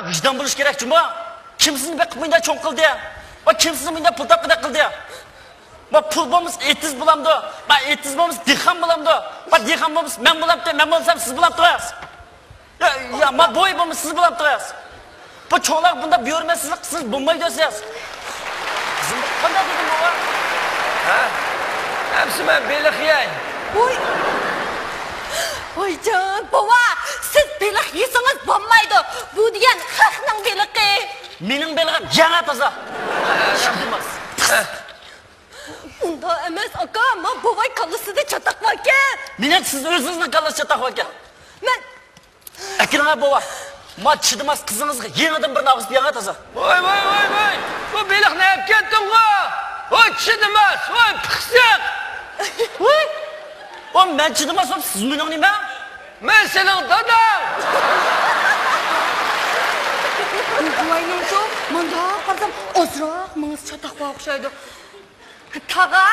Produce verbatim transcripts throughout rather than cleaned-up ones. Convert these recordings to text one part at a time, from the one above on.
ۋىجدان بولۇش كېرەك جۇمۇ. كىم سىزنى بېقىپ مۇنداق چوڭ قىلدى؟ ۋە كىم سىزنى مۇنداق پۇل تاپقۇدەك قىلدى؟ ۋە پۇل بولمىسا ئېتىز بولامدۇ؟ ۋە ئېتىز بولمىسا دېھقان بولامدۇ؟ ۋە دېھقان بولمىسا مەن بولامتى، مەن بولمىسام سىز بولامتىغىز؟ يا، يا، ما بوي بولمىسا سىز بولامتىغىز؟ بۇ چوڭلار بۇنداق بۇيرۇمەسىزلىك قىلسىز بولمايدۇ سىز. قانداق دېدىم بوۋا؟ ھە؟ ئەمسە مەن بېلىق يەي. ۋوي. ۋايجان، بوۋا، سىز بېلىق يېسىڭىز بولمايدۇ. بۇ دېگەن خەقنىڭ بېلىقى. مېنىڭ بېلىقىم يەنە تازا. ئۇنداق ئەمەس، ئاكا، ما بوۋاي كاللىسىدا چاتاق باركەن. مېنىڭ سىز ئۆزىڭىزنىڭ كاللىسىدا چاتاق باركەن. مەن ئەكىلىڭە بوۋا. ما چىدىماس قىزىڭىزغا يېڭىدىن بىرنى ئالغۇزۇپ بېرىڭە تازا. ۋاي، ۋاي، ۋاي، ۋاي. بۇ بېلىقنى ئەپ كەتتىڭغۇ. ۋاي چىدىماس، ۋاي پىخسىق. ۋاي. ۋاي مەن چىدىماس بولۇپ سىز مېنىڭ نېمە؟ مەن سېنىڭ داداڭ. بۇ بوۋاينىڭچۇ مۇنداق قارىسام ئازراق مېڭىسى چاتاق بار ئوخشايدۇ. تاغا،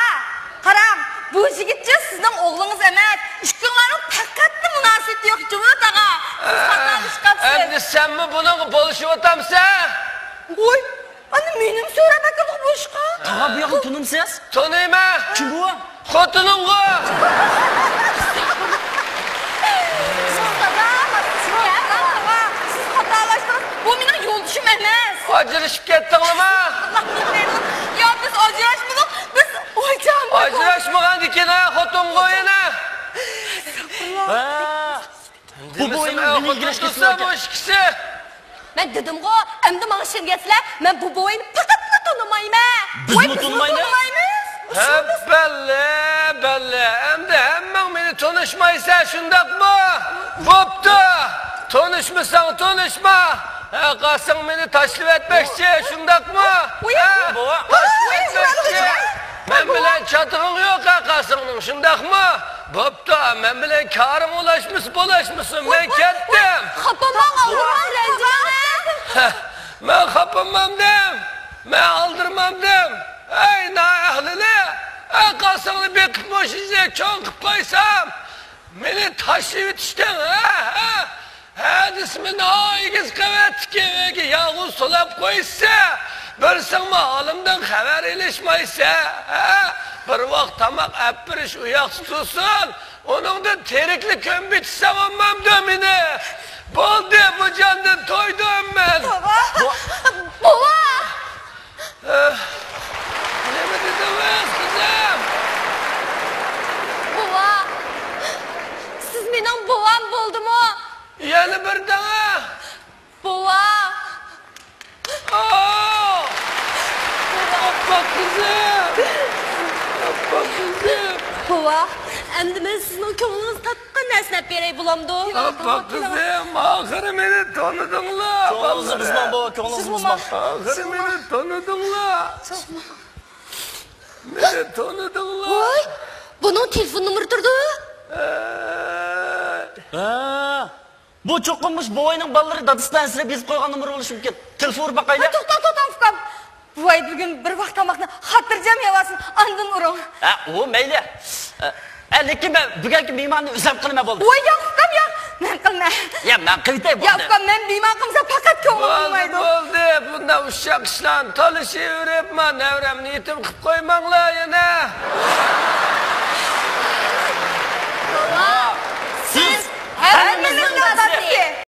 قاراڭ، بۇ يىگىتچۇ سىزنىڭ ئوغلىڭىز ئەمەس. ئىككىڭلارنىڭ پەقەتلا مۇناسىۋىتى يوق جۇمۇ تاغا. سىز خاتالىشىپ قاپسىز. ئەمدى سەنمۇ بۇنىڭغا بولۇشۇۋاتامسەن؟ ۋوي، ئانا مېنىڭ سۆرەپ ئەكىلدىغۇ بولۇشقا. تاغا بۇ ياقنى تونۇمسىز؟ تونۇيمەن. كىم بۇ؟ خوتۇنۇڭغۇ. سىز خاتا، سىز خاتالاشتىڭىز. بۇ مېنىڭ يولدىشىم ئەمەس. ئاجرىشىپ كەتتىڭلىمۇ؟ يا بىز ئاجراشمىدۇق، بىز ئويچانمىدۇق. ئاجراشمىغاندىكىن خوتۇنغۇ يەنە. ھە. بۇ بوۋاينىڭ نېمە ئىگىلەشكىسى بار ئىكەن؟ مەن دېدىمغۇ، ئەمدى ماڭا ئىشەنگەنسىلەر، مەن بۇ بوۋاينى پەقەتلا تونۇمايمەن. بىزمۇ تونۇمايمىز. ھە، بەللى، بەللى. ئەمدى ھەممەڭ مېنى تونۇشمايسەن، شۇنداقمۇ؟ بوپتۇ. تونۇشمىساڭ تونۇشما. ھە، قاسىڭ مېنى تاشلىۋەتمەكچى، شۇنداقمۇ؟ ھە؟ تاشلىۋەتمەكچى. مەن بىلەن چاتىقىڭ يوق، ھە، قاسىڭنىڭ، شۇنداقمۇ؟ بوپتۇ، مەن بىلەن كارىڭ ئۇلاشمىسا بولاشمىسۇن، مەن كەتتىم. خاپىماڭ، ئالدىرىماڭ، رەنجىمەڭ. مەن خاپىمامدىم، مەن ئالدىرىمامدىم. ئەي نائەھلىلى، ئەي قاسىڭنى بېقىپ مۇشۇ يەرگە چوڭ قىلىپ قويسام، مېنى تاشلىۋېتىشتىڭ، ھە، ھە. ھە دېسىمۇ، ناھايىتى قەۋەتتىكى ئۆيگە يالغۇز سولاپ قويسا، بىرسىڭمۇ ھالىمدىن خەۋەر ئېلىشمايسەن، ھە؟ بىر ۋاق تاماق ئەپ بېرىش ئۇياقتا تۇرسۇن، ئۇنىڭدىن تىرىكلا كۆمۈۋېتىشسەڭ بولمامدۇ مېنى؟ بولدى، بۇ جاندىن تويدۇم مەن. بوۋا! بوۋا! ئە، نېمە دېدىڭىز، قىزىم؟ بوۋا! سىز مېنىڭ بوۋام بولدىمۇ؟ يەنە بىر دەڭە. بوۋا! ئاھ! ئاپپاق قىزىم! ئاپپاق قىزىم! بوۋا، ئەمدى مەن سىزنىڭ كۆڭلىڭىزنى تارتقان نەرسىنى ئەپ بېرەي بولامدۇ؟ ئاپپاق قىزىم، ئاخىرى مېنى تونۇدۇڭلار، كۆڭلىڭىزنى بالىلىرىم. بۇزماڭ، بوۋا، كۆڭلىڭىزنى بۇزماڭ. ئاخىرى مېنى تونۇدۇڭلار. مېنى تونۇدۇڭلار. ۋاي، بۇنىڭ تېلېفون نومۇرى تۇرىدۇ. ئەي. ھە. بۇ چوقۇم مۇشۇ بوۋاينىڭ بالىلىرى دادىسىدىن ئەنسىرەپ يېزىپ قويغان نومۇر بولۇشى مۇمكىن. تېلېفون ئۇرۇپ باقايلى. ھە، توختاڭ، توختاڭ، ئۇكام. بوۋاي بۈگۈن بىر ۋاق تاماقنى خاتىرجەم يەۋالسۇن، ئاندىن ئۇرۇڭ. ھە، ئۇ مەيلى. ھە، لېكىن مەن بۈگۈنكى مېھماننى ئۆزۈم قىلىمەن بولدى. ۋاي ياق، ئۇكام، ياق. مەن قىلىمەن. يا، مەن قىلىۋېتەي، يا، بولدى. ئۇكام، مەن مېھمان قىلمىسام پەقەت كۆڭلۈم بولدى، بولمايدۇ. بولدى. بۇنداق ئۇششاق ئىشلارنى تالىشىۋېرىپ، ما نەۋرەمنى يېتىم قىلىپ قويماڭلار يەنە. بوۋا، سىز ھەممىمىزنىڭ دادىسى.